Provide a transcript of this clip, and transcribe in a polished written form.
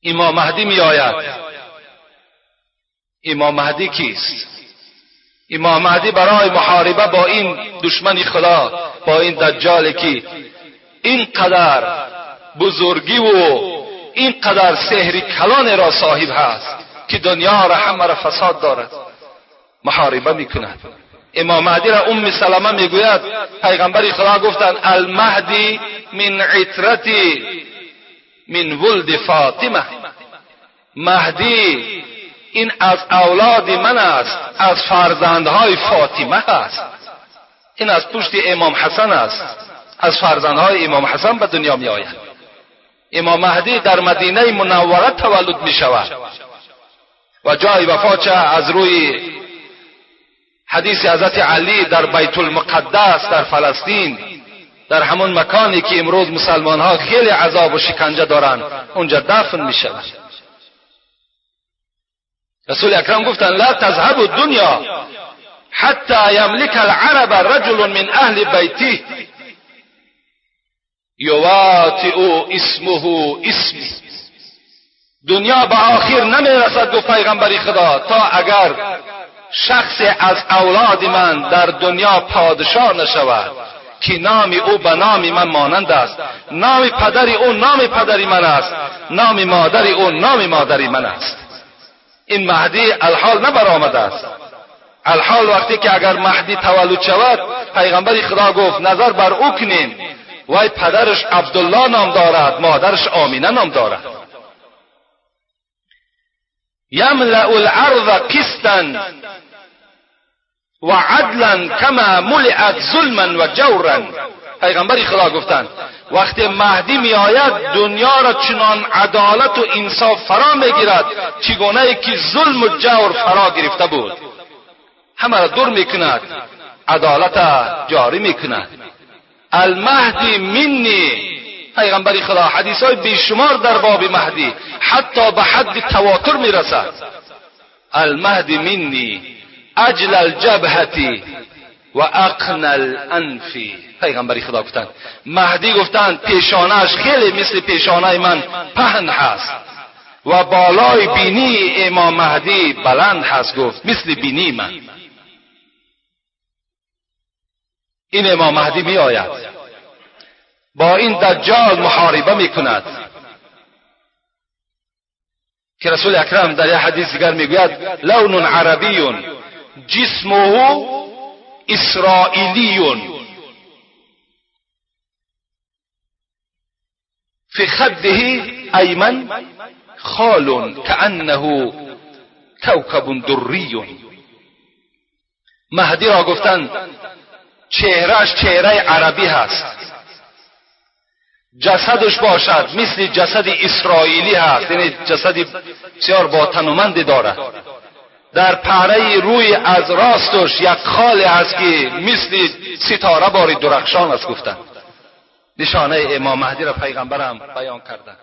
امام مهدی می آید. امام مهدی کیست؟ امام مهدی برای محاربه با این دشمن خدا، با این دجالی که اینقدر بزرگی و اینقدر سحر کلان را صاحب هست که دنیا را همه را فساد دارد، محاربه میکند. امام مهدی را ام سلمه میگوید پیغمبر خدا گفتند المهدی من عترتی من ولد فاطمه، مهدی این از اولاد من است، از فرزندهای فاطمه است. این از پشت امام حسن است، از فرزندهای امام حسن به دنیا می آید. امام مهدی در مدینه منوره تولد می شود و جای وفات از روی حدیث حضرت علی در بیت المقدس در فلسطین، در همون مکانی که امروز مسلمان ها خیلی عذاب و شکنجه دارند، اونجا دفن می شود. رسول اکرم گفتند لا تذهب الدنیا حتی یملک العرب رجل من اهل بیته یواطئ اسمه اسمی. دنیا به آخر نمیرسد، گفت پیغمبر خدا، تا اگر شخص از اولاد من در دنیا پادشاه نشود که نام او به نام من مانند است، نام پدر او نام پدر من است، نام مادر او نام مادر من است. این مهدی الحال نبرآمده است. الحال وقتی که اگر مهدی تولد شود، پیغمبر خدا گفت نظر بر او کنیم، وای پدرش عبدالله نام دارد، مادرش آمینه نام دارد. یملأ الارض قسطا و عدلا کما ملئت ظلما و جورا. پیغمبر خدا گفتند وقتی مهدی می آید دنیا را چنان عدالت و انصاف فرا میگیرد چگونه که ظلم و جور فرا گرفته بود. همه را دور میکند، عدالت جاری میکند. المهدی منی، پیغمبر خدا حدیث های بیشمار در باب مهدی حتی به حد تواتر میرسد. المهدی منی اجل الجبهتی و اقن الانف. پیغمبر خدا گفتند مهدی گفتند پیشانه‌اش خیلی مثل پیشانه من پهن هست و بالای بینی امام مهدی بلند هست، گفت مثل بینی من. این امام مهدی می آید با این دجال محاربه می کند که رسول اکرم در یک حدیث دیگر میگوید لون عربی جسمه اسرائیلی فی خده ایمن خال کأنه کوکب دری. مهدی را گفتند چهرهش چهره عربی هست، جسدش باشد مثل جسد اسرائیلی هست، یعنی جسد بسیار با تنومندی دارد. در پهره روی از راستش یک خال هست که مثل ستاره باری درخشان است. گفتند نشانه امام مهدی را پیغمبرم بیان کردند.